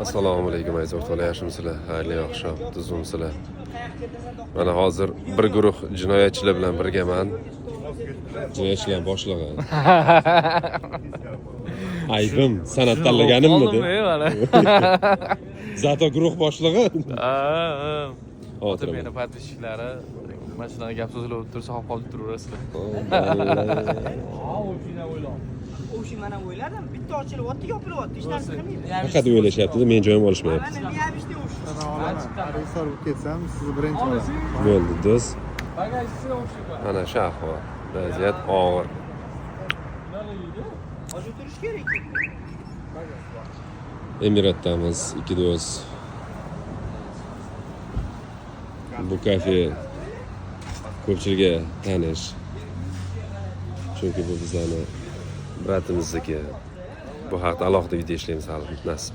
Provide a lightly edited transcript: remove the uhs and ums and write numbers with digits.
Assalomu alaykum, aziz o'rtoqlar, yaxshimisizlar? Xayrli oqshom, tuzukmisizlar? Mana hozir bir guruh jinoyatchilar bilan birgaman. Jinoyatchilar boshlig'i. Aybim, san'at tanlaganimmi deb. Mana. Зато guruh boshlig'i. Ha. Hozir Ota, meni подписчиklari mana shunaqa gap so'zlar tursa, xop qolib turaverasizlar. O'sha mana o'yladim, bitta ochilyapti, yopilyapti, hech narsa qilmaydi. Faqat o'ylashyapti-da, men joyim olishmayapti. Mana miyamishda o'sha. Rejissor bo'lib ketsam, sizni birinchi olaman. Bo'ldi, do'st. Mana shu ahvol. Vaziyat og'ir. Hozir turish kerak. Emiratdamiz, ikki do'st. Bu kafe ko'pchilikka tanish. Chunki bu bizani bratimizniki. Bu haqda alohida video ishlaymiz hali, nasib.